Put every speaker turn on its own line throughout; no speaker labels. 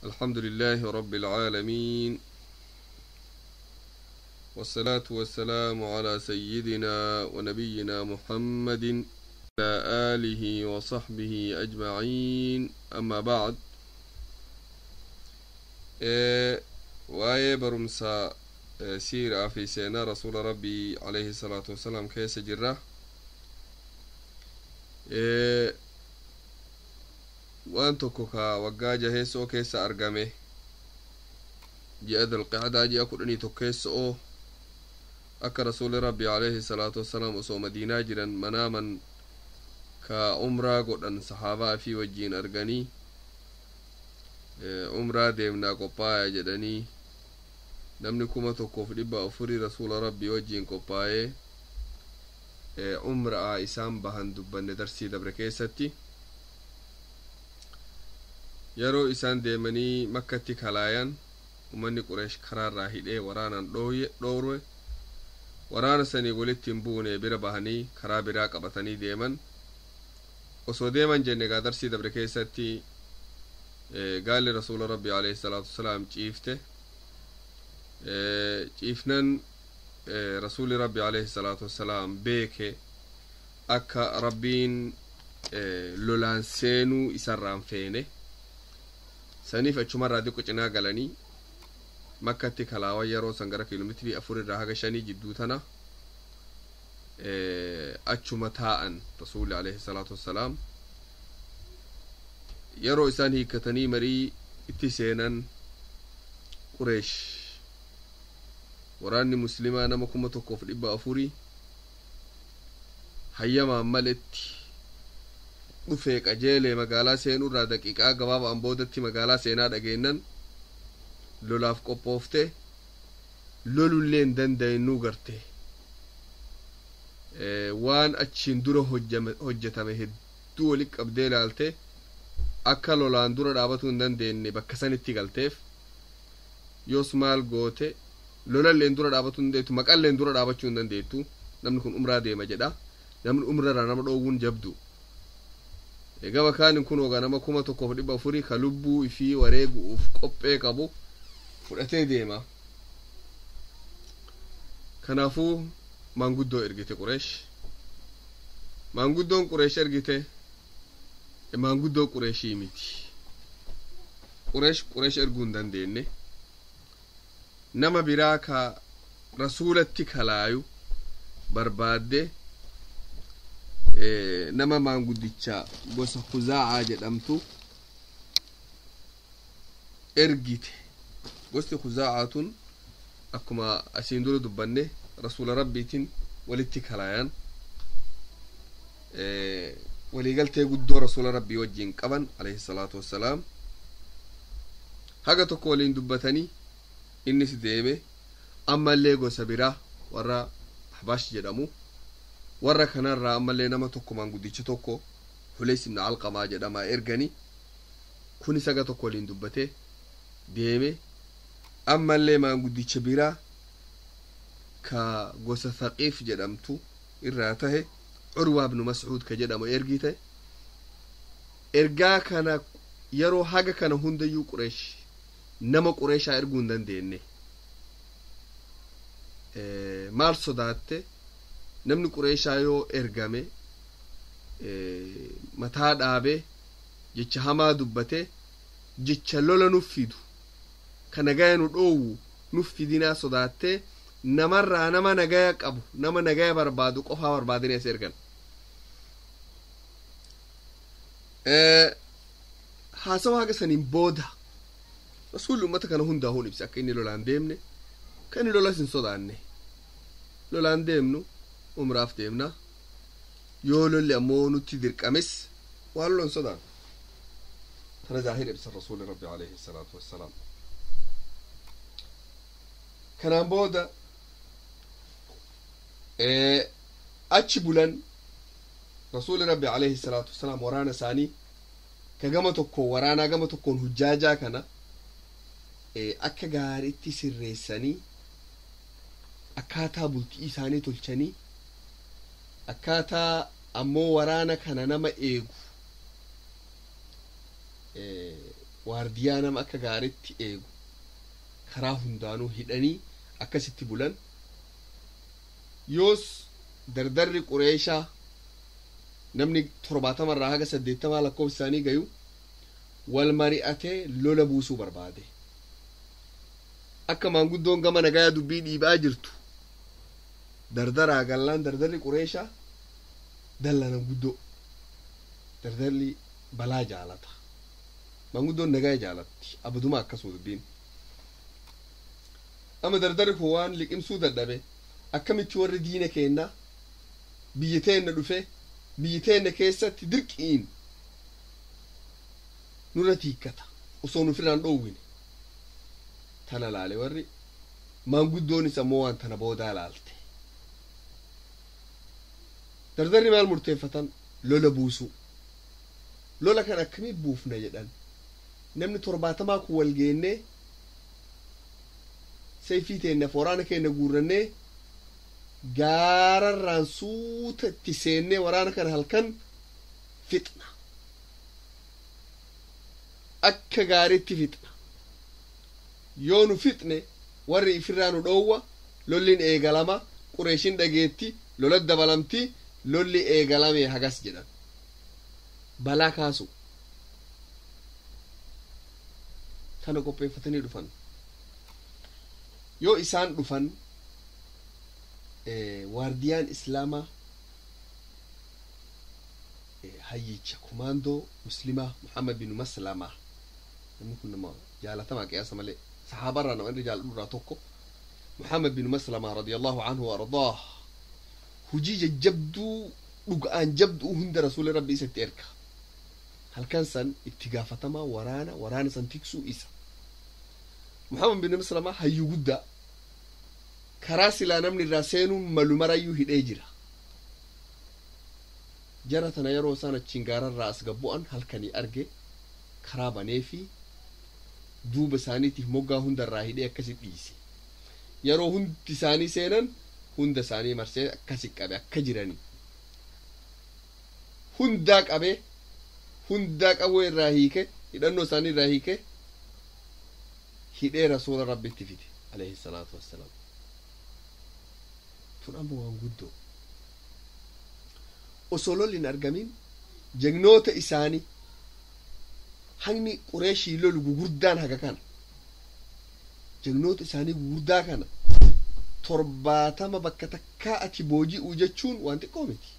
الحمد لله رب العالمين، والصلاة والسلام على سيدنا ونبينا محمد على آله وصحبه أجمعين، أما بعد. Waa'ee barumsa siiraa fi seenaa rasuula rabbii alayhi salaatu wasalaam keessa jirra. Waan tokko ka waggaa jaheessoo keessa argame, ji'a Dulqicdaa, ji'a 11 keessoo, akka rasuuli rabbii alayhi salaatu wasalaam osoo Madiinaa jiran manaaman ka umraa godhan sahaabaa fi wajjiin arganii, umraa deemnaa qophaa'aa jedhanii, namni 1400 rasuula rabbii wajjiin qophaa'ee umraa isaan bahan dubbanne darsii dabre keessatti. Yeroo isaan deemanii Makkatti kalaayan, umanni Qureesh karaarraa hidhee waraanaan dhoorwe. Waraana sanii walitti hin buune, bira bahanii karaa biraa qabatanii deeman. Osoo deeman jenne gaa darsii dabre keessatti, gaalli rasuula rabbii alayhi salaatu wasalaam ciifte. Ciifnan rasuuli rabbi alayhi salaatu wasalaam beeke akka rabbiin lolaan seenuu isarraan feene. Saniif achumarraa diqqo cinaa galanii Makkatti kalaawan yeroo san gara kiiloomeetirii 4 irraa haga 5 jidduu tana achuma taa'an. Rasuuli alayhi salaatu wassalaam yeroo isaan hiikkatanii marii itti seenan, Qureesh waraanni muslimaa nama 1400 hayyamaan maletti dhufee qajeelee magaalaa seenuu irraa daqiiqaa gabaabaan boodatti magaalaa seenaa dhageennan lolaaf qophoofte. Lolullee hin danda'inuu garte. Waan achiin dura hojjetame hedduu wali qabdee ilaalte, akka lolaan dura dhaabatuu hin dandeenye bakka sanitti galteef. Yoos maal goote? Lolalleen dura dhaabatuu hin dandeettu, maqalleen dura dhaabachuu hin dandeettu. Namni kun umraa deema jedha. Namni umrarraa nama dhoowwuun jabdu. Gama kaanin kun ogaa nama 1400 ka lubbuu ifii wareegu'uuf qophee qabu fudhatee deema. Kanaafuu maanguddoo ergite Qureesh. Maanguddoon Qureesh ergite maanguddoo Qureeshii miti. Qureesh Qureesh erguu hin dandeenye. Nama biraa ka rasuulatti kalaayu barbaadde. Nama maanguddicha gosa Kuzaa'aa jedhamtu ergite. Gosti Kuzaa'aa tun akkuma asiin dura dubbanne rasuula rabbiitiin walitti kalaayan, waliigaltee guddoo rasuula rabbii wajjiin qaban alayhi salaatu wassalaam. Haga tokko waliin dubbatanii innis deeme. Ammallee gosa biraa warra Ahbaash jedhamu, warra kanarraa ammallee nama tokko, maanguddicha tokko, Huleys ibn Alqamaa jedhama ergani. Kunis haga tokko waliin dubbate deeme. Ammallee maanguddicha biraa ka gosa Thaqiif jedhamtu irraa tahe, Curwaa ibnu Mascuud ka jedhamu ergite. Ergaa kana yeroo haga kana hundayyuu Qureesh nama Qureeshaa erguu hin dandeenye. Maal sodaatte? Namni Qureeshaa yoo ergame mataa dhaabee jecha hamaa dubbate, jecha lola nuf fidu, ka nagaya nu dhoowwu nuf fidinaa sodaattee, namarraa nama nagaya qabu, nama nagaya barbaadu qofaa barbaadanii as ergan. Haasawa haga saniin booda rasuulli ummata kana hundaa hun ibse akka inni lolaan deemne, ka inni lolas hin sodaanne. Lolaan deemnu, umraaf deemna. Yoo lolli ammoo nutti dirqames waan lola hin sodaannu. Tana zaahir ibsa rasuuli rabbi alayhi salaatu wassalaam. Kanaan booda achi bulan. Rasuuli rabbi alayhi salaatu wassalaam waraana isaanii ka gama tokkoon waraanaa, gama tokkoon hujjaajaa kana akka gaariitti sirreessanii, akkaataa bultii isaanii tolchanii, akkaataa ammoo waraana kana nama eegu. Waardiyaa nama akka gaaritti eegu karaa hundaanuu hidhanii akkasitti bulan. Yoos dardarri Qureeshaa namni 70 irraa haga 80 lakkoofsa isaanii gayu wal mari'atee lola buusuu barbaade. Akka maanguddoon gama nagayaa dubbii dhiibaa jirtu dardaraa gallaan dardarri Qureeshaa dallanan guddoo dardarri balaa jaalata, maanguddoon nagaya jaalatti abaduma. Akkasuma dubbiin amma dardarri kun waan liqimsuu dadhabe, akkamitti warri diina keenna biyya teenna dhufe biyya teenna keessatti dirqiin nurra tiikkata osoo nu ofirraan dhoowwine tana laale. Warri maanguddoonis ammoo waan tana boodaa laalte. Dardarri maal murteeffatan? Lola buusuu. Lola kan akkamii buufna jedhan. Namni 70 kun wal geennee seefii teennaaf waraana keenya guurrannee gaararraan suuta itti seennee waraana kana halkan fixna, akka gaariitti fixna. Yoo nu fixne warri ifirraa nu dhoowwa, lolliin eegalama, Qureeshin dhageetti, lola dabalamti, lolli eegalame hagas jedhan. Balaa kaasu tana qopheeffatanii dhufan. Yoo isaan dhufan waardiyaan islaamaa hayyicha kumaandoo muslimaa Muhammad bin Maslama, namni kun nama jaalatamaa qiyaasa malee, saxaabarraa nama inni jaaladhu irraa tokko, Muhammad bin Maslama radiyallahu anhu wa ardaah, hujii jajjabduu dhuga'aan jabduu hunda rasuuli rabbi isatti erga. Halkan san itti gaafatamaa waraana san tiksuu isa. Muhammad bin Maslama hayyuu guddaa, karaa silaa namni irraa seenuu malu marayyuu hidhee jira. Jara tana yeroo isaan achiin gaararraa as gabbu'an halkanii arge, karaa banee fi duuba isaaniitiif moggaa hundarraa hidhee akkasi dhiise. Yeroo hundi isaanii seenan hunda isaanii marsee akkasi qabe, akka jiranii hundaa qabe, hundaa qabuu irraa hiike, hidhannoo isaanii irraa hiike, hidhee rasuula rabbitti fide alayhi salaatu wassalaam. Tun amma waan guddoo osoo lolli hin argamin jagnoota isaanii hangni Qureeshii lolu gugurdaan haga kana jagnoota isaanii gugurdaa kana 70 bakka takkaa ati booji'uu jechuun waan xiqqoo miti.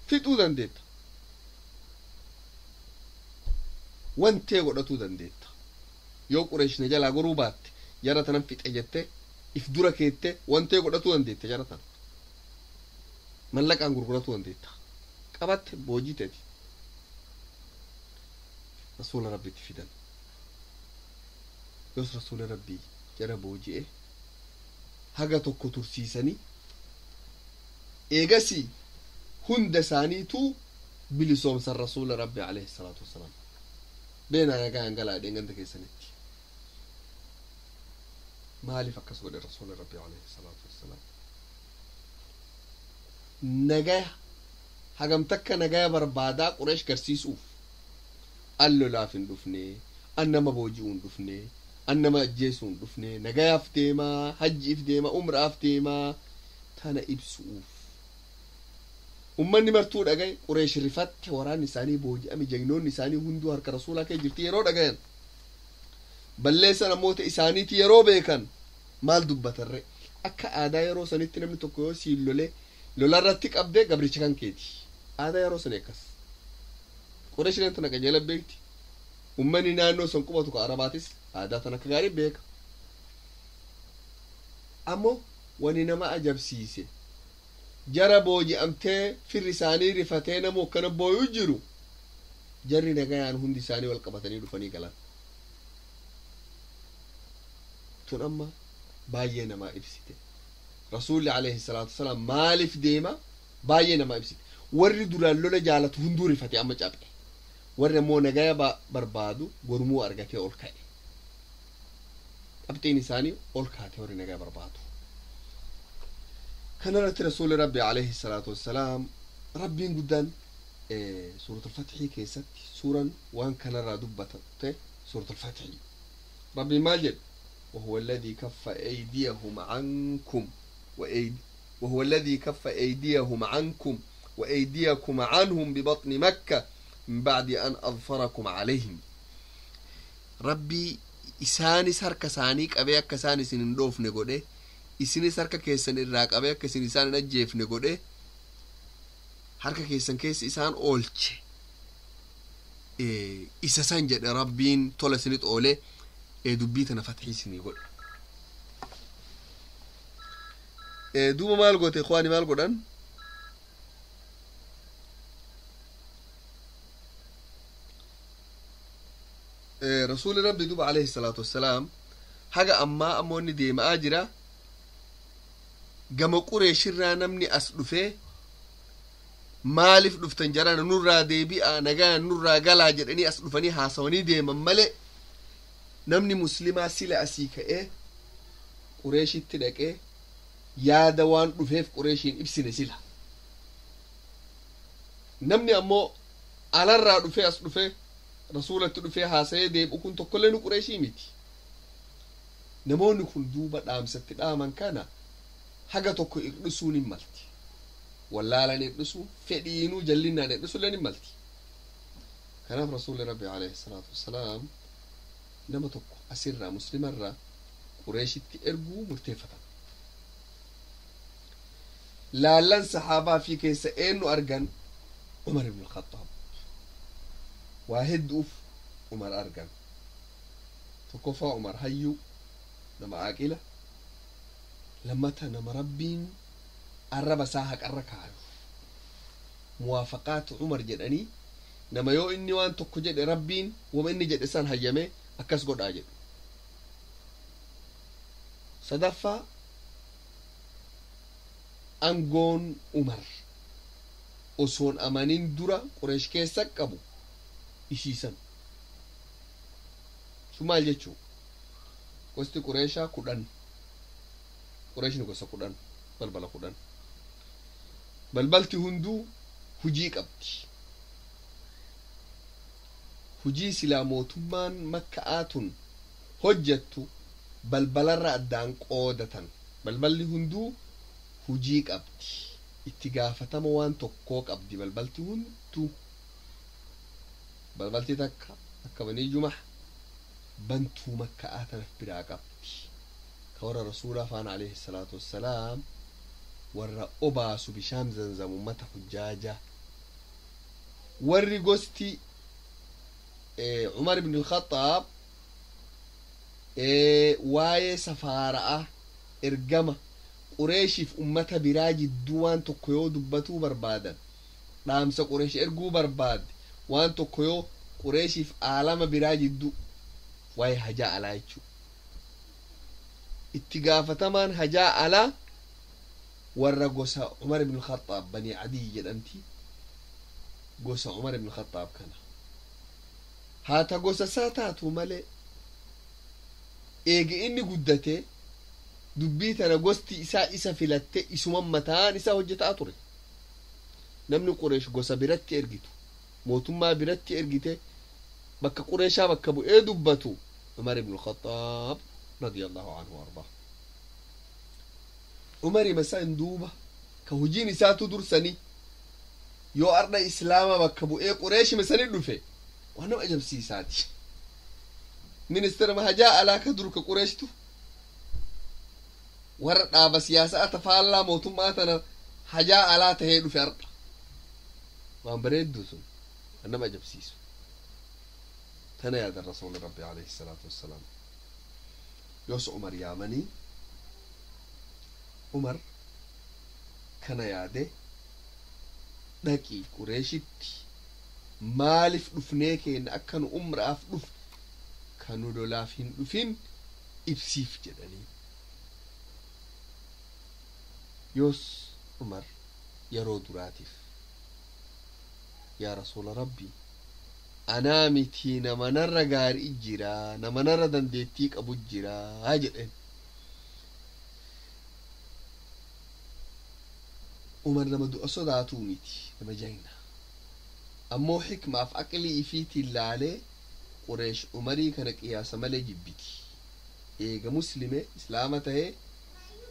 Fixuu dandeetta, wantee godhatuu dandeetta. Yoo Qureesh na jalaa goruu baatte jara tanan fixe jette if dura keette wantee godhatuu dandeetta, jara tana mallaqaan gurguratuu dandeetta. Qabatte boojiteeti rasuula rabbitti fidan. Yoos rasuula rabbii jara booji'e haga tokko tursiisanii eegasii hunda isaaniitu bilisoomsan. Rasuula rabbi alayhi salaatu wassalaam beenaa nagaa hangalaa ganda keessanitti. Maaliif akkas godhe rasuula rabbi alayhi salaatu wassalaam? Nagaya hagam takka nagaya barbaadaa Qureesh garsiisuuf. An lolaaf hin dhufne, an nama booji'uu hin dhufne, an nama ajjeesuu hin dhufne, nagayaaf deemaa, hajjiif deemaa, umraaf deemaa tana ibsuuf. Ummanni martuu dhagaye. Qureesh rifatte. Waraanni isaanii booji'ame, jagnoonni isaanii hunduu harka rasuulaa kee jirti yeroo dhagayan, balleessan ammoota isaaniiti yeroo beekan maal dubbatarre? Akka aadaa yeroo sanitti namni tokko yoo siin lole lolarratti qabde gabricha kan keeti. Aadaa yeroo sani akkas. Qureesh tana qajeela beekti. Ummanni naannoo san qubatu ka arabaatis aadaa tan akka gaarii beeka. Ammoo wani nama ajabsiise, jara booji'amtee firri isaanii rifatee namu akkana booyuu jiru, jarri nagayaan hundi isaanii wal qabatanii dhufanii galan. Tun amma baay'ee namaa ibsite. Rasuulli alayhi salaatu wasalaam maaliif deema baay'ee namaa ibsite. Warri duraan lola jaalatu hunduu rifate, amma caphe. Warri ammoo nagaya barbaadu gormuu argatee ol ka'e. Qabxiin isaanii ol kaate warri nagaya barbaadu. Kanarratti rasuulli rabbi alayhi salaatu wassalaam rabbiin guddaan Suuratul Fatxii keessatti suuraan waan kanarraa dubbatate suuratul Fatxii. Rabbi maal jedhe? وهو الذي كف أيديهم عنكم وهو الذي كف أيديهم عنكم وأيديكم عنهم ببطن مكة من بعد أن أظفركم عليهم. ربي isaanis harka isaanii qabee akka isaan isin hin dhoofne godhe, isinis harka keessan irraa qabee akka isin isaan hin ajjeefne godhe, harka keessan keessa isaan oolche. Isa san jedhe Rabbiin tola isinit oole, dubbii tana fatxii isinii godhe. Duuba maal goote ikwaani? Maal godhan? Rasuuli Rabbi duba alayhi salaatu wassalaam haga ammaa ammoo inni deema'aa jira. Gama Qureeshirraa namni as dhufee maaliif dhuftan jarana, nurraa deebi'a, nagaan nurraa galaa jedhanii as dhufanii haasawanii deeman malee, namni muslimaa sila asii ka'ee Qureeshitti dhaqee yaada waan dhufeef Qureeshiin ibsine sila. Namni ammoo alarraa dhufee as dhufee Rasuulatti dhufee haasa'ee deebi'u kun tokkollee nu Qureeshii miti. Namoonni kun duuba dhaamsatti dhaaman kana haga tokko irdhisuun hin malti, wallaalan irdhisuu, fedhiinuu jallinnaan irdhisuulleen hin malti. Kanaaf Rasuulli Rabbi alayhi salaatu wassalaam nama tokko asirraa muslimarraa Qureeshitti erguu murteeffatan. Laallan saxaabaa fi keessa eenyu argan? Umar ibn Alkhaxaab. Waa hedduuf Umar argan. Tokkoffaa, Umar hayyuu, nama aaqila. Lammata, nama Rabbiin arraba isaa haqarra kaayu. Muwaafaqaat Umar jedhanii nama yoo inni waan tokko jedhe Rabbiin wama inni jedhe san hayyame akkas godhaa jedhu. Sadaffaa, angoon Umar osoon amanin dura Qureesh keessa qabu ishiisan sun maal jechuu? Gosti Qureeshaa 10. Qureeshni gosa 10, balbala 10. Balbalti hunduu hujii qabdi. Hujii silaa mootummaan Makka'aa tun hojjettu balbalarra addaan qoodatan. Balballi hunduu hujii qabdi, itti gaafatama waan tokkoo qabdi balbalti hunduu. Balbalti takka akka Banii Jumax bantuu Makka'aa tanaf biraa qabdi, ka warra Rasuulaa faana alayhi salaatu wassalaam warra obaasu bishaan Zamzam ummata hujjaaja. Warri gosti Umar ibn Alkhaxaab waa'ee safaara'a, ergama Qureeshiif ummata biraa jidduu waan tokko yoo dubbatuu barbaadan, dhaamsa Qureesh erguu barbaadde, waan tokko yoo Qureeshiif aalama biraa jidduu waa'ee hajaa alaa jechuu, itti gaafatamaan hajaa alaa warra gosa Umar ibn Alkhaxaab, Banii Adiy jedhamti. Gosa Umar ibn Alkhaxaab kana haata gosa isaa taatu malee, eega inni guddate dubbii tana gosti isaa isa filatte, isuman mataan isaa hojjetaa ture. Namni Qureesh gosa biratti ergitu, mootummaa biratti ergite, bakka Qureeshaa bakka bu'ee dubbatu Umar ibn Alkhaxaab radiyallahu anhu ardaa. Umari masan duuba ka hujiin isaatu dursanii yoo arda islaama bakka bu'ee Qureeshi masani dhufe, waan nama ajabsiisaati. Ministeera hajaa alaa ka dur ka Qureeshtu warra dhaaba siyaasaa tafaallaa mootummaa tana hajaa alaa tahee dhufe arda. Waan bareedduu sun, waan nama ajabsiisu. Tana yaadan Rasuuli Rabbi alayhi salaatu wassalaam. Yoos Umar yaamanii, Umar kana yaade, dhaqii Qureeshitti maaliif dhufnee keenya akka nu umraaf dhufne, ka nu lolaaf hin dhufin ibsiif jedhanii. Yoos Umar yeroo duraatiif, yaa Rasuula Rabbii, anaa mitii, nama narra gaarii jira, nama narra dandeettii qabu jira jedheen. Umar nama du'a sodaatuu miti, nama jagna. Ammoo xikmaaf aqlii ifiitiin laalee Qureesh Umarii kana qiyaasa malee jibbiti. Eega muslime islaama tahee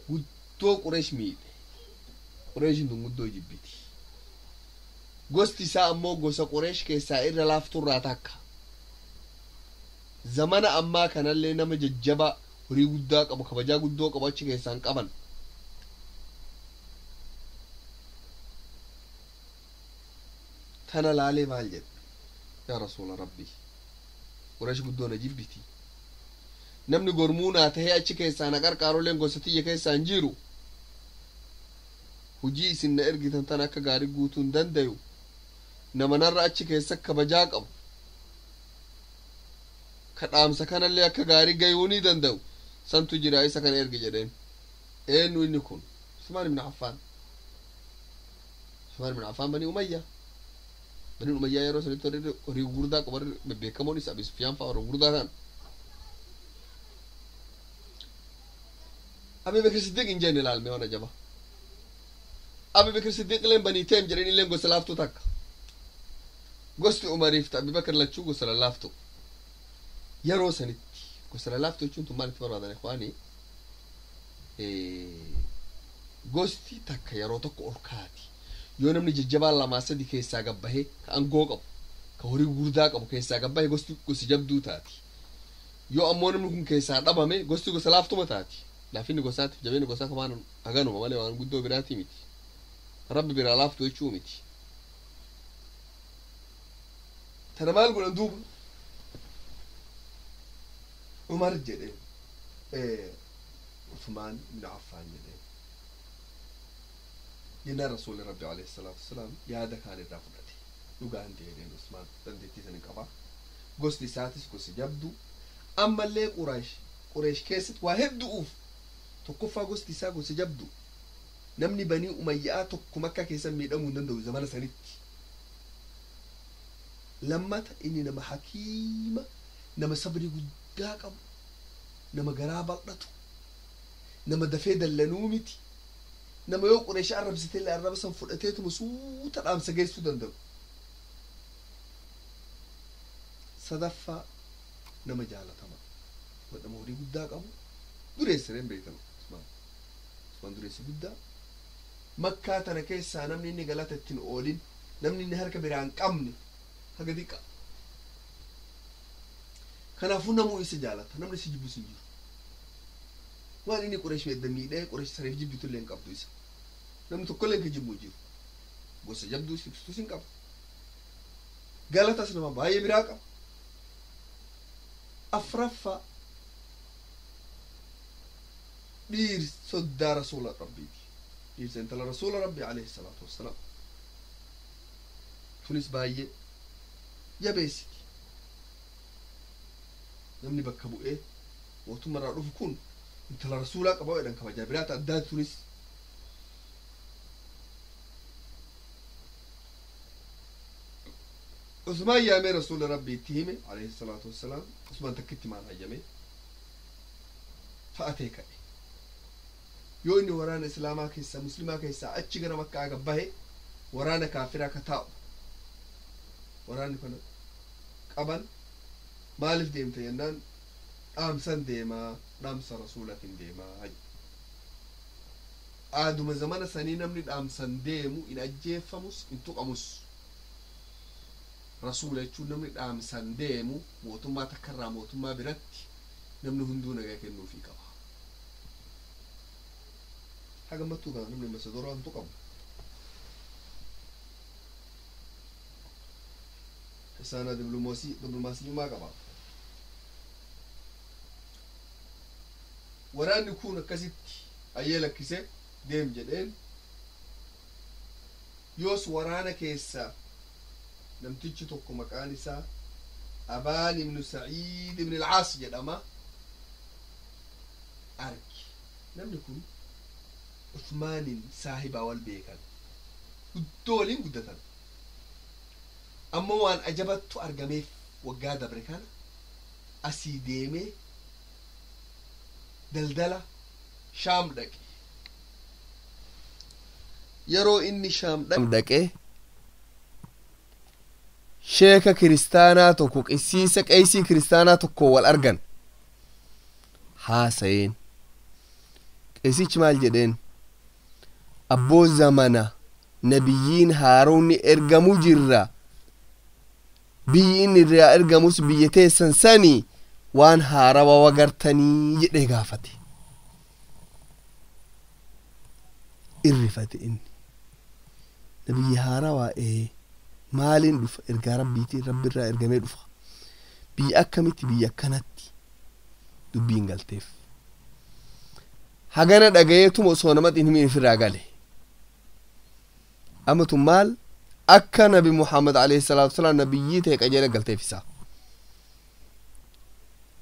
guddoo Qureesh miidhe. Qureeshin tun guddoo jibbiti. Gosti isaa ammoo gosa Qureesh keessaa irra laafturraa takka. Zamana ammaa kanallee nama jajjabaa horii guddaa qabu, kabajaa guddoo qabu achi keessaan qaban. Tana laalee maal jedhe? Yaa rasuula rabbii, Qureesh guddoo na jibbiti. Namni gormuu naa tahee achi keessaa na qarqaaroleen gosa tiyya keessaa hin jiru. Hujii isin na ergitan tana akka gaarii guutuu hin dandayu. Nama narra achi keessa kabajaa qabu, ka dhaamsa kanallee akka gaarii gayuu ni danda'u santu jira, isa kana ergi jedheen. Eenyu inni kun? Usmaan ibn Affaan. Usmaan ibn Affaan Banii Umayyaa. Banii Umayyaa yeroo sanitti warri horii gurguddaa qabu, warri bebbeekamoon isa Abi Sufyaan fa'a, warra gurguddaa ta'an. Abi Bakr Siddiq hin jenne. Ilaalme waan ajaba. Abi Bakr Siddiq illeen Banii Teem jedheen, illeen gosa laaftuu takka. Gosti Umariif ta Abi Bakr lachuu gosa lallaaftu yeroo sanitti. Gosa lallaaftu jechuun tun maal itti barbaadan, ikhwaanii? Gosti takka yeroo tokko ol kaati. Yoo namni jajjabaan lamaa sadi keessaa gabbahee, ka aangoo qabu, ka horii gurguddaa qabu keessaa gabbahe, gosti gosi jabduu taati. Yoo ammoo namni kun keessaa dhabame, gosti gosa laaftuma taati. Laafinni gosaatiif jabeenni gosaa kamaan haganuma malee waan guddoo biraatii miti. Rabbi biraa laaftu jechuu miti. Tana maal godhan duuba? Umar jedhe, Usmaan ibn Affaan jedhe. Jennaan rasuulli rabbi alayhi salaatu wasalaam yaada kaan irraa fudhate. Dhugaan deedeen Usmaan dandeettii sani qaba. Gosti isaatis gosi jabdu. Ammallee Qureesh keessatti waa heddu'uuf. Tokkoffaa, gosti isaa gosa jabdu. Namni Banii Umayyaa tokko Makkaa keessa miidhamuu hin danda'u zamana sanitti. Lammata, inni nama hakiima, nama sabrii guddaa qabu, nama garaa bal'atu, nama dafee dallanuu miti, nama yoo Qureesh arrabsite illee arraba san fudhateetuma suuta dhaamsa geessuu danda'u. Sadaffaa, nama jaalatama, nama horii guddaa qabu, dureessa beekama. Usmaan dureessi guddaa. Makkaa tana keessaa namni inni galata ittiin oolin, namni inni harka biraan qabne haga diqqa. Kanaafuu namuu isa jaalata. Namni isa jibbus hin jiru. Waan inni Qureesh medda miidhee Qureesh saniif jibbitu illee hin qabdu. Isa namni tokkollee ka jibbu hin jiru. Gosa jabduu ibsitus hin qabu. Galatas nama baay'ee biraa qaba. Afraffaa, dhiir soddaa rasuula rabbiiti, dhiirsa intala rasuula rabbii alayhi salaatu wassalaam. Tunis baay'ee jabeessiti. Namni bakka bu'ee mootummaa irraa dhufu kun intala rasuulaa qaba jedhan, kabajaa biraata addaati tunis. Usmaan yaamee rasuula rabbii itti hime alayhi salaatu wassalaam. Usmaan takkitti maal hayyame fa'atee ka'e. Yoo inni waraana islaamaa keessaa, muslimaa keessaa achi gara Makkaa gabbahe, waraana kaafiraa ka taa'u waraanni kana qaban. Maaliif deemte jennaan, dhaamsan deemaa, dhaamsa rasuulatin deemaa. Aaduma zamana sanii namni dhaamsan deemu in ajjeeffamus, in tuqamus. Rasuula jechuun namni dhaamsan deemu mootummaa takkarraa mootummaa biratti namni hunduu nagaa kennuufii qaba. Hagammattuu kana namni ambasadooraa hin tuqamu. Isaana diplomaasiyyummaa qaba. Waraanni kun akkasitti ayyee lakkise deem jedheen. Yoos waraana keessa namtichi tokko maqaan isaa Abaan ibnu Saciid ibn Alcaas jedhama arge. Namni kun Uthmaanin saahibaa wal beekan, guddoo waliin guddatan. Ammoo waan ajabattu argameef. Waggaa dabre kana asii deemee daldala Shaam dhaqe. Yeroo inni Shaam dhaqe Sheeka kiristaanaa tokko, qisiisa qeysii kiristaanaa tokko wal argan, haasayeen. Qeesichi maal jedheen? Abboo, zamana nabiyyiin haaronni ergamu jirra, biyyi inni irraa ergamus biyya teessan sanii, waan haarawa wagartanii jedhee gaafate. Irrifate inni. Nabiyyi haarawaa ee maaliin dhufa? Ergaa rabbiitiin, rabbiirraa ergamee dhufa. Biyya akkamitti? Biyya akkanatti. Dubbiin galteef. Hagana dhagayeetuma osoo namatti hin himin ofirraa gale. Amatu maal akka Nabi Muhammad alayhi salaatu wasalaam nabiyyii ta'e qajeela galteef isaa.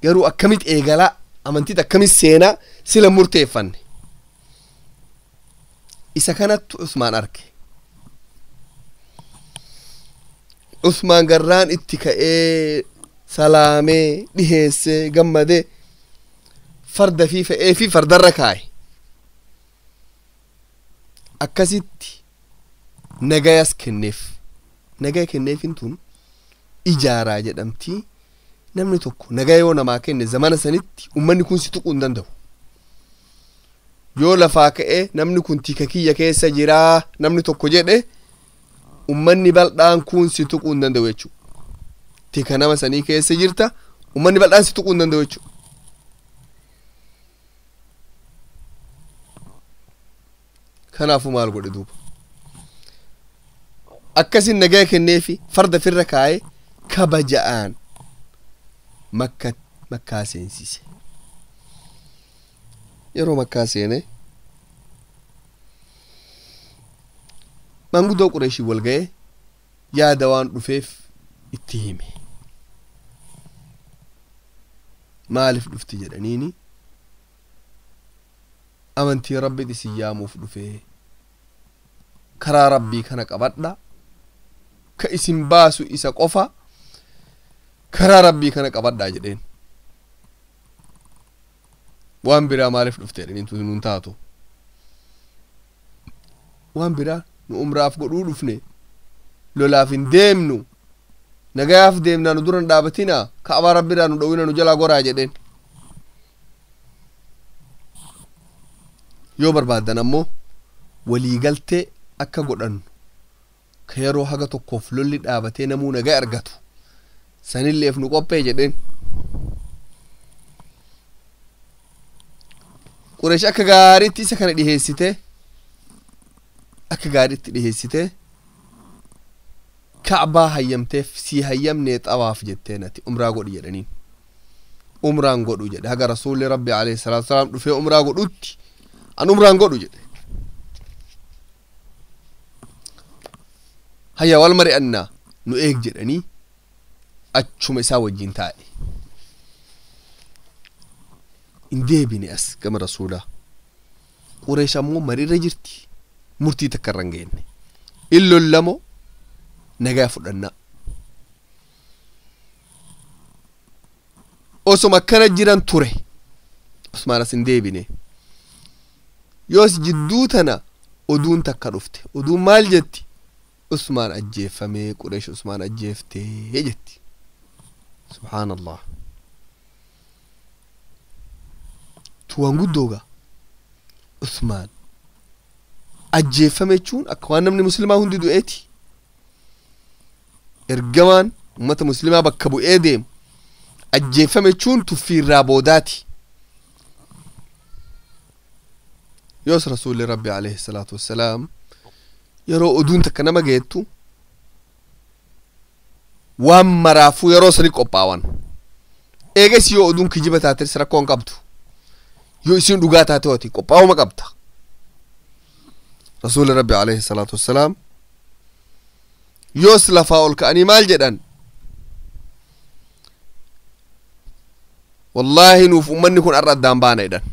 Garuu akkamit eegalaa, amantiit akkamit seenaa sila murteeffanne. Isa kanattu Usmaan arge. Usmaan garraan itti ka'ee salaamee dhiheessee gammadee farda fi fe'ee fi fardarra kaa'e. Akkasitti nagayas kenneef. Nagaya kenneefin tun ijaaraa jedhamti. Namni tokko nagaya yoo namaa kenne, zamana sanitti ummanni kun si tuquu hin danda'u. Yoo lafaa ka'ee namni kun tika kiyya keessa jiraa namni tokko jedhe, ummanni bal'aan kun si tuquu hin danda'u jechuudha. Tika nama sanii keessa jirta, ummanni bal'aan si tuquu hin danda'u jechuudha. Kanaafuu maal godhe duuba? Akkasin nagaya kenneefi farda firra kaa'ee kabaja'aan makka makkaa seensise. Yeroo makkaa seene manguddoo Qureeshii wal ga'e, yaada waan dhufeef itti hime. Maaliif dhufti jedhaniini, amantii rabbiit isin yaamuuf dhufee, karaa rabbii kana qabadha, ka isin baasu isa qofa, karaa rabbii kana qabadhaa jedheen. Waan biraa maaliif dhufte jedhaniin, nun taatu, waan biraa nu umraaf godhuu dhufne, lolaaf hin deemnu, nagayaaf deemnaa, nu duran dhaabatina, ka'abaa rabbiirraa nu dhowwina, nu jalaa goraa jedheen. Yoo barbaaddan ammoo waliigaltee akka godhannu, ka yeroo haga tokkoof lolli dhaabatee namuu nagaa argatu sanilleef nu qophee jedheen. Qureesh akka gaariitti isa kana dhiheessite, akka gaariitti dhiheessite. Ka'baa hayyamteef, sii hayyamnee xawaaf jetteen, ati umraa godhi jedhaniin. Umraan godhu jedhe, haga rasuulli rabbi alayhi salaatu wasalaam dhufee umraa godhutti an umraan godhu jedhe. Hayya, wal mari'annaa, nu eeg jedhanii achuma isaa wajjin taa'e. Hin deebine as gama rasuulaa. Qureesh ammoo mariirra jirti, murtii takka irra hin geenne. Illollamo nagaa fudhannaa. Osoma akkana jiran ture, Usmaan as hin deebine. Yoos jidduu tana oduun takka dhufte. Oduun maal jetti? Usmaan ajjeeffamee, Qureesh Usmaan ajjeeftee jetti. Subhaanallah, tuwaan guddoogaa Usmaan ajjeeffame jechuun akka waan namni muslimaa hundi du'eeti. Ergamaan ummata muslimaa bakka bu'ee deemu ajjeeffame jechuun tuffii irraa boodaati. Yoos rasuulli rabbi alayhi salaatu wassalaam yeroo oduun takka nama geettu waan maraafuu yeroo sani qophaawan. Eegas yoo oduun kijiba taates rakkoo hin qabdu, yoo isin dhugaa taate ati qophaa'uma qabda. Rasuulli rabbi alayhi salaatu wassalaam yoos lafaa ol ka'anii maal jedhan? Wallaahi, nuuf ummanni kun arra addaan baana jedhan.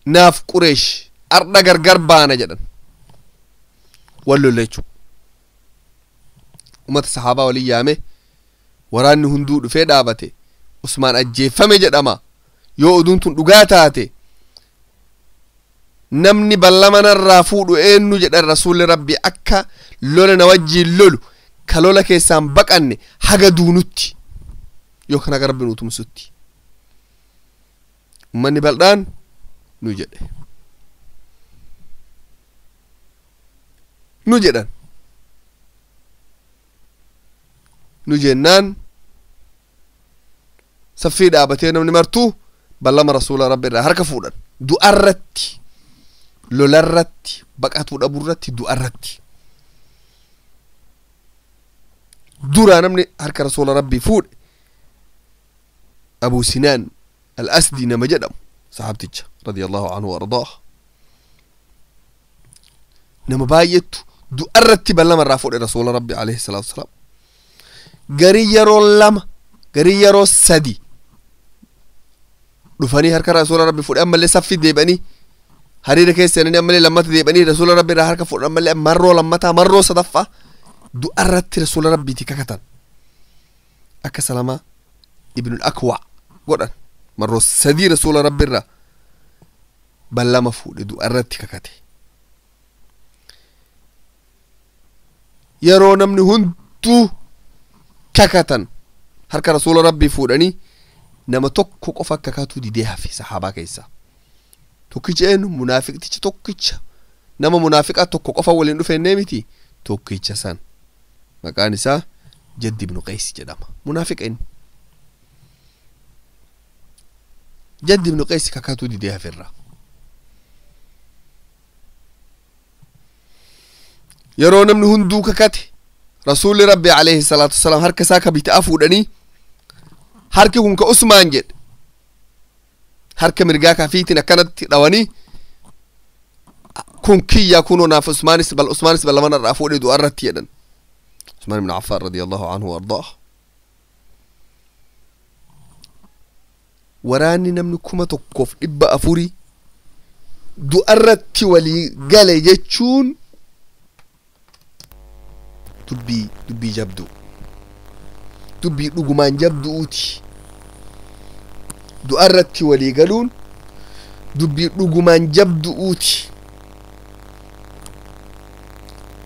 Naaf Qureesh ardha gargar baana jedhan. Wal lolle jechuu. Ummata sahaabaa walin yaame, waraanni hunduu dhufee dhaabate. Usmaan ajjeeffame jedhama, yoo oduun tun dhugaa taate. Namni ballama narraa fuudhu eenyu jedhan rasuulli rabbi akka lola na wajjiin lolu ka lola keessaan baqanne haga duunutti yookaan haga rabbi nu tumsutti. Ummanni bal'aan nu jedhe. Nu jedhan. Nu jennaan saffii dhaabatee namni martuu ballama rasuula rabbi irraa harka fuudhan. Du'arratti, lolarratti, baqatuu dhabuurratti, du'arratti. Duraa namni harka rasuula rabbii fuudhe Abu Sinaan al-Asdi nama jedhamu saxaabticha radiyallahu anhu wa ardaah. Nama baay'eetu du'arratti ballama irraa fuudhe rasuula rabbi alayhi salaatu wasalaam. Garii yeroo 2 garii yeroo 3 dhufanii harka rasuula rabbi fuudhe ammallee saffii deebi'anii hariira keessa seenanii ammallee lammata deebi'anii rasuula rabbi irraa harka fuudhan ammallee marroo lammataa marroo sadaffaa du'arratti rasuula rabbiiti kakatan. Akka Salamaa ibnul Akwaa godhan marroo 3 rasuula rabbi irraa ballama fuudhe du'arratti kakate. Yeroo namni hunduu kakatan harka rasuula rabbii fuudhanii nama tokko qofa kakatuu didee hafe sahaabaa keessaa. Tokkicha eenyu? Munaafiqticha tokkicha. Nama munaafiqaa tokko qofa waliin dhufeennee miti tokkicha san. Maqaan isaa Jadd ibnu Qays jedhama. Munaafiqa inni. Jadd ibnu Qays kakatuu didee haferra. Yeroo namni hunduu kakate rasuulli rabbi alayhi salaatu wasalaam harka isaa ka bitaa fuudhanii harki kun ka Usmaan jedhe harka mirgaa kafiitiin akkanatti dhawanii kun kiyya kunoo naaf Usmaanis bal Usmaanis bal lamaan irraa fuudhee du'a irratti jedhan. Usmaan ibn Affaan radiyallahu anhu wardaah. Waraanni namni 1400 du'a irratti walii gale jechuun dubbii jabduu, dubbii dhugumaan jabduuti. Du'a irratti walii galuun dubbii dhugumaan jabduuti.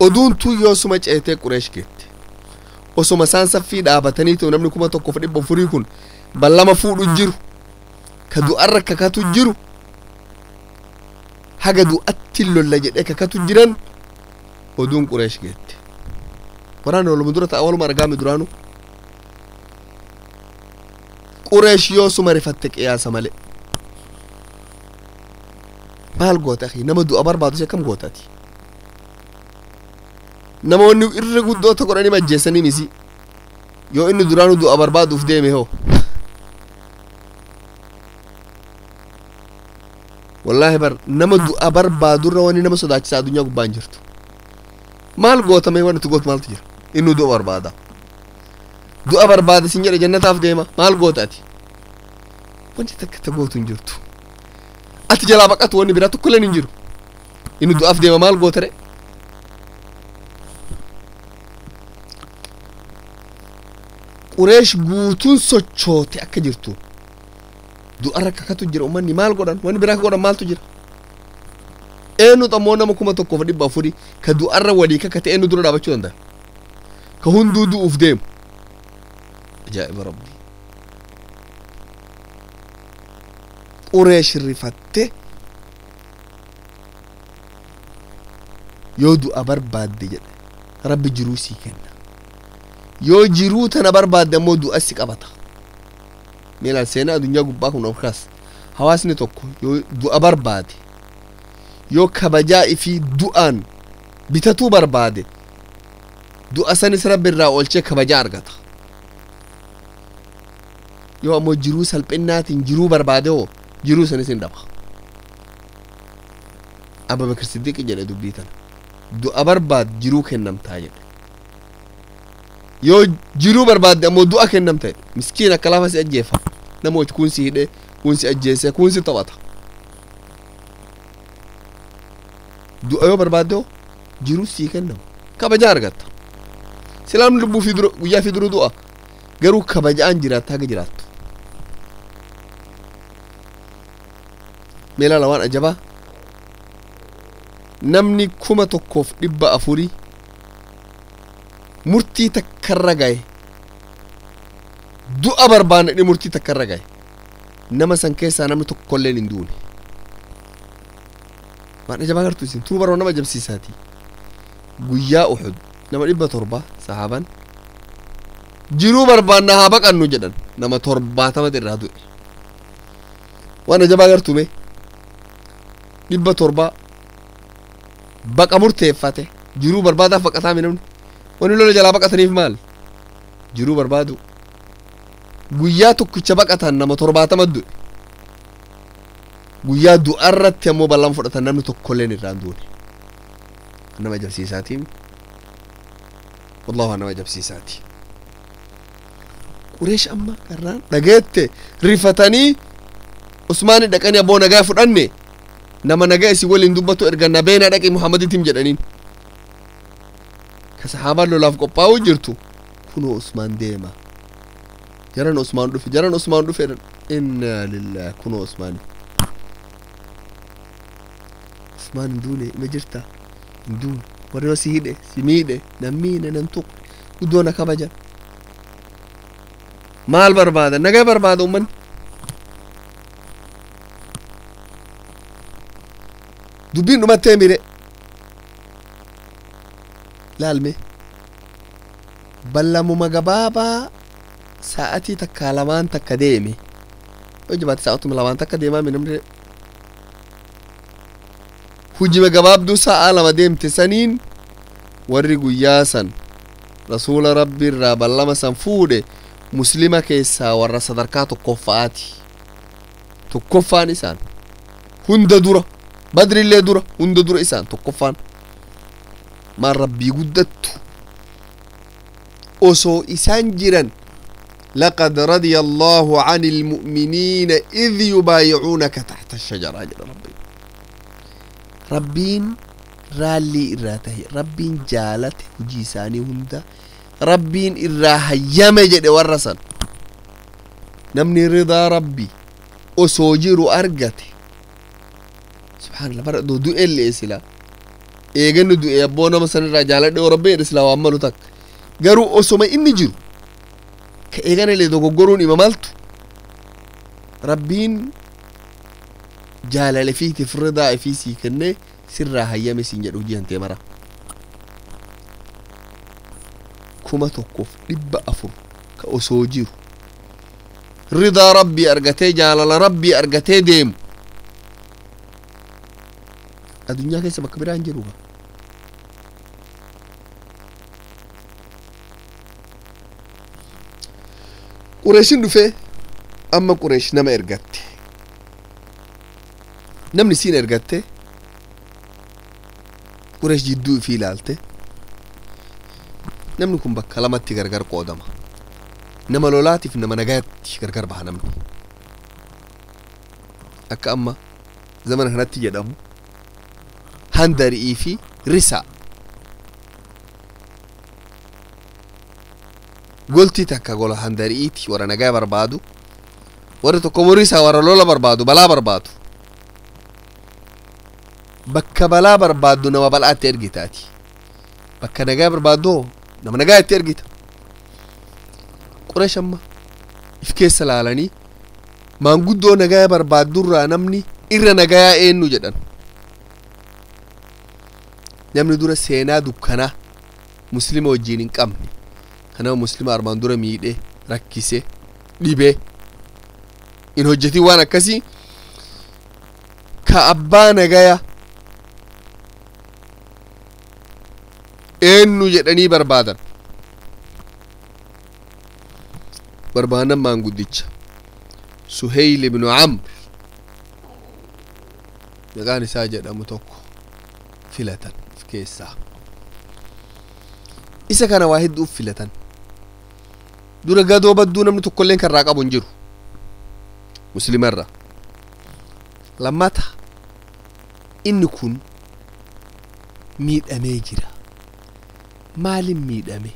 Oduun tun yoosuma ceetee Qureesh geette. Osoma isaan saffii dhaabatanii ta'u namni 1400 kun ballama fuudhu jiru, ka du'arra kakatu jiru, haga du'atti lolla jedhee kakatu jiran oduun Qureesh geette. Waraana waluma dura ta'a waluma argaame duraanu. Qureesh yoosuma rifatte qiyaasa malee. Maal goota akhi nama du'a barbaadu si akkam gootaati? Namoonni irra guddoota godhanii majjeessanii misi. Yoo inni duraanu du'a barbaaduuf deeme hoo? Wallaahi bar nama du'a barbaadurra wanni nama sodaachisaa addunyaa gubbaa hin jirtu. Maal gootamee wanti gootu maaltu jira? Inni du'a barbaada. Du'a barbaada sin jedhe jannataaf deema. Maal goota ati? Wanti takka ta gootu hin jirtu. Ati jalaa baqatu wanni biraa tokkolleen hin jiru. Inni du'aaf deema maal goota ree? Qureesh guutuun sochoote akka jirtu. Du'arra kakatu jira uummanni maal godhan? Wanni biraa ka godhan maaltu jira? Eenyu xammoo nama 1400 ka du'arra walii kakate eenyu dura dhaabachuu danda'a? Ka hunduu du'uuf deemu. Ajaa'iba rabbi. Qureesh rifatte yoo du'a barbaadde jedhe rabbi jiruu sii kenna. Yoo jiruu tana barbaadde ammoo du'a si qabata. Mee seenaa addunyaa gubbaa kun of kaas. Hawaasni tokko yoo du'a barbaade, yoo kabajaa ifii du'aan bitatuu barbaade, du'a sanis rabbi irraa oolchee kabajaa argata. Yoo ammoo jiruu salphinnaatiin jiruu barbaade hoo jiruu sanis hin dhaba. Abubakar Siddiq jedhe dubbii tana. Du'a barbaad jiruu kennamtaa jedhe. Yoo jiruu barbaadde ammoo du'a kennamta jedhe. Miskiin akka lafa si ajjeefa. Namooti kun si hidhee, kun si ajjeesee, kun si taphata. Du'a yoo barbaadde hoo jiruu sii kennama. Kabajaa argatta. Silaamni lubbuu fi dura guyyaa fi dura du'a. Garuu kabajaan jiraatta haga jiraattu. Mee ilaala waan ajabaa. Namni 1400 murtii takkarra gaye, du'a barbaanne murtii takkarra gaye. Nama san keessaa namni tokkolleen hin duune. Waan ajabaa gartuu isin turuu baroo nama ajabsiisaati. Guyyaa Uhud nama 700 sahaaban jiruu barbaanna haa baqannu jedhan, nama 70 irraa du'e. Waan ajabaa gartuu mee 700 baqa murteeffate, jiruu barbaadaaf baqataa mi namni? Wanni lola jalaa baqataniif maal? Jiruu barbaadu. Guyyaa tokkicha baqatan nama 70 du'e. Guyyaa du'arratti ammoo bal'aan fudhatan, namni tokkolleen irraa hin duune. Nama ajabsiisaatiin, wallahu, nama ajabsiisaati. Qureesh amma karraan dhageette rifatanii Usmaani dhaqanii, "Abboo, nagaa fudhanne, nama nagaa isin waliin dubbatu erga nabeena, dhaqi Muhammaditti jedhaniin." Ka sahaabaan lolaaf qophaa'uu jirtu kunoo Usmaan deema. Jaran Usmaan dhufe, jaran Usmaan dhufe, innaa lillahi, kunoo Usmaan. Usmaan hin duune, ima jirta, hin duune. Warri yoo si hidhe si miidhe, nan miine, nan tuqne, guddoo na kabajan. Maal barbaada? Nagaa barbaada ummanni. Dubbiin dhumattee mire laalme ballamuma gabaabaa sa'atii takkaa lamaan takka deeme, yoo jabaate sa'atuma lamaan takka deemaa mi namni. Hujima gabaabduu sa'a 2 deemte saniin warri guyyaa san rasuula Rabbi irraa ballama san fuudhe muslima keessaa warra sadarkaa tokkoffaati. Tokkoffaan isaan hunda dura, Badrillee dura, hunda dura isaan tokkoffaan. Maal Rabbii guddattu osoo isaan jiran, لقد رضي الله عن المؤمنين إذ يبايعونك تحت الشجرة jedha Rabbiin. Rabbiin raallii irraa tahe, Rabbiin jaalate, hujii isaanii hunda Rabbiin irraa hayyame jedhe warra san. Namni ridaa Rabbi osoo jiru argate, subhaanallah, bara du'e illee sila eeganni du'e abboo nama san irraa jaaladhe yoo Rabbi jedhe sila waan malu takka. Garuu osoma inni jiru ka eegana illee dogoggoruun ima maltu, Rabbiin jaalala fiitiif ridaa ifii sii kennee sirraa hayyame siin jedhu hojii hantee mara. 1400 ka osoo jiru ridaa Rabbii argatee, jaalala Rabbii argatee deemu, addunyaa keessa bakka biraa hin jiru. Qureeshin dhufee amma Qureesh nama ergatte. Namni siin ergatte Qureesh jidduu ifii ilaalte, namni kun bakka lamatti gargar qoodama, nama lolaatiif nama nagaatti gargar baha. Namni akka amma zamana kanatti jedhamu handari'ii fi risaa goltii takka gola handari'iiti, warra nagaa barbaadu, warri tokko murisaa, warra lola barbaadu, balaa barbaadu. Bakka balaa barbaaddu nama bal'aatti ergitaati, bakka nagaa barbaaddu nama nagaa itti ergita. Qureesh amma if keessa laalanii, maanguddoo nagaa barbaaddurraa namni irra nagayaa eenyu jedhan. Namni dura seenaa dukkanaa muslima wajjiin hin qabne, kanama muslima armaan dura miidhe, rakkise, dhibee in hojjetin, waan akkasii ka abbaa nagaya eenyu jedhanii barbaadan. Barbaadan maanguddicha Suheyl ibnu Amr maqaan isaa jedhamu tokko filatan. Of keessaa isa kana waa hedduuf filatan. Dura gadoo badduu namni tokkolleen kan irraa qabu hin jiru muslimarra. Lammata inni kun miidhamee jira. Maalin miidhame?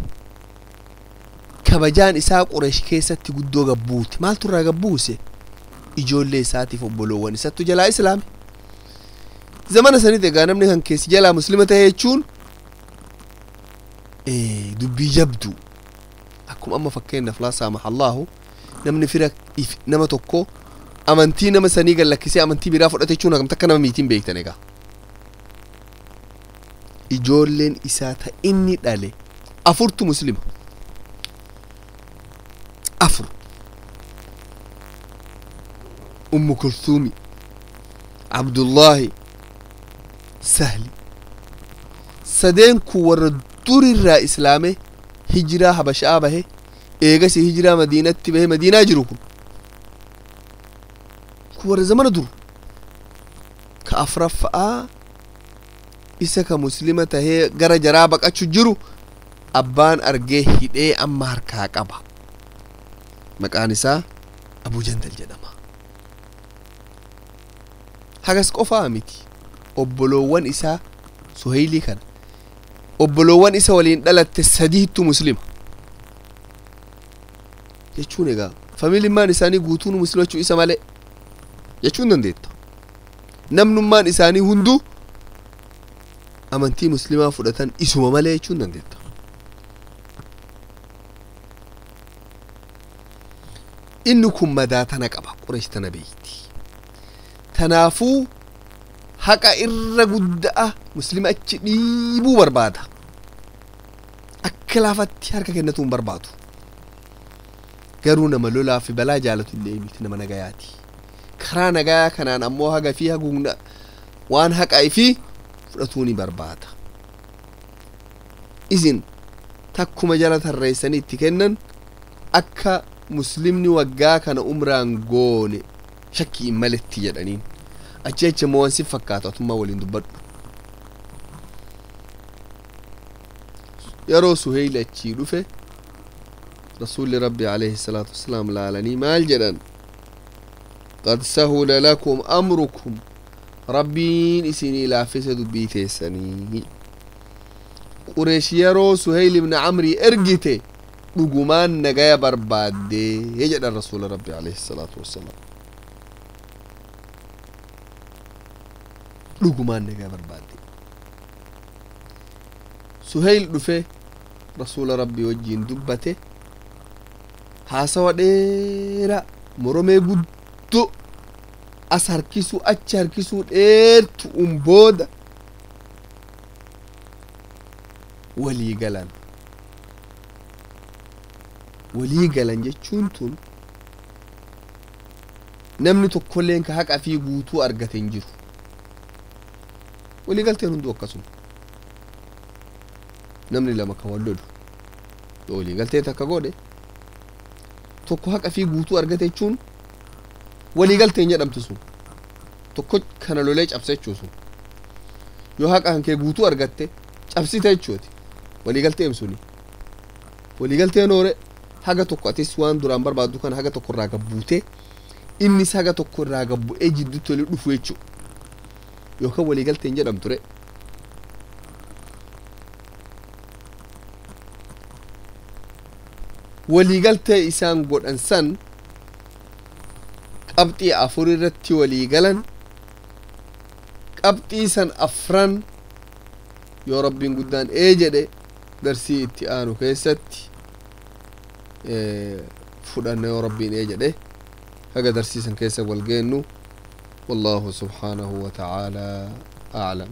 Kabajaan isaa Qureesh keessatti guddoo gabbuute. Maaltu irraa gabbuuse? Ijoollee isaatiif obboloowwan isattu jalaa islaame. Zamana sanitti egaa namni kan keessi jalaa muslima ta'e jechuun dubbii jabdu. Akkuma amma fakkeenyaaf laa saamaha Allaahu, namni fira nama tokko amantii nama sanii gad lakkisee amantii biraa fudhate jechuun hagam takka nama miitiin beektan. Egaa ijoolleen isaa ta inni dhale afurtu muslima, afur: Ummu Kulsuumi, Abdullaahi, Sahli. Sadeen kun warra durirraa islaame, hijiraa Habashaa bahe, eegasi hijiraa Madiinatti bahe, Madiinaa jiru. Kun warra zamana dur. Ka afraffa'aa isa ka muslima tahee gara jaraa baqachu jiru abbaan argee hidhee amma harkaa qaba. Maqaan isaa Abuu Jandal jedhama. Hagas qofaa miti, obboloowwan isaa Suheylii kana, obboloowwan isa waliin dhalatte sadiittu muslima jechuun egaa familimmaan isaanii guutuun muslimachuu isa malee jechuun dandeetta. Namnummaan isaanii hunduu amantii muslimaa fudhatan isuma malee jechuun dandeetta. Inni kun madaa tana qaba. Qureesh tana beeyti. Tanaafuu haqa irra guddaa muslima achi dhiibuu barbaada. Akka laafatti harka kennatu hin barbaadu. Garuu nama lolaa fi balaa jaalatu illee miti, nama nagayaati. Karaa nagayaa kanaan ammoo haga fi haguugna waan haqa fi fudhatuu ni barbaada. Isin takkuma jala tarreessanii itti kennan, akka muslimni waggaa kana umraan goone shakkii hin maletti jedhaniin. Achi achi immoo waan si fakkaatu atummaa waliin dubbadhu. Yeroo Suheyli achii dhufe, Rasuulli Rabbi alayhi salaatu wasalaam laalanii maal jedhan? "قد سهل لكم أمركم." Rabbiin isinii laaffise dubbii teessanii. Qureesh yeroo Suheyl ibn Amrii ergite dhugumaan nagaya barbaaddee jedhan Rasuula Rabbi alayhi salaatu wassalaam. Dhugumaan nagaya barbaadde. Suheyl dhufe, Rasuula Rabbi wajjiin dubbate. Haasawa dheeraa, moromee guddoo as harkisuu achi harkisuu dheertu'un booda walii galan. Walii galan jechuun tun namni tokkolleen ka haqa fi guutuu argate hin jiru. Walii galteen hunduu akkasuma. Namni lama ka wal lolu yoo walii galtee takka godhe, tokko haqa fi guutuu argate jechuun walii galteen jedhamtu sun tokko kana lolee cabse jechuu. Sun yoo haqa kan kee guutuu argatte cabsite jechuuti walii galteen suni. Walii galteen oore haga tokko atis waan duraan barbaaddu kana haga tokko irraa gabbuute, innis haga tokko irraa gabbu'ee jidduutti walii dhufu jechuu yookaan walii galteen jedhamtu re. Waliigaltee isaan godhan san qabxii afur irratti walii galan. Qabxii san afran yoo Rabbiin guddaan ee jedhe darsii itti aanu keessatti fudhanna, yoo Rabbiin ee jedhe. Haga darsii san keessa wal geennu, والله سبحانه وتعالى أعلم.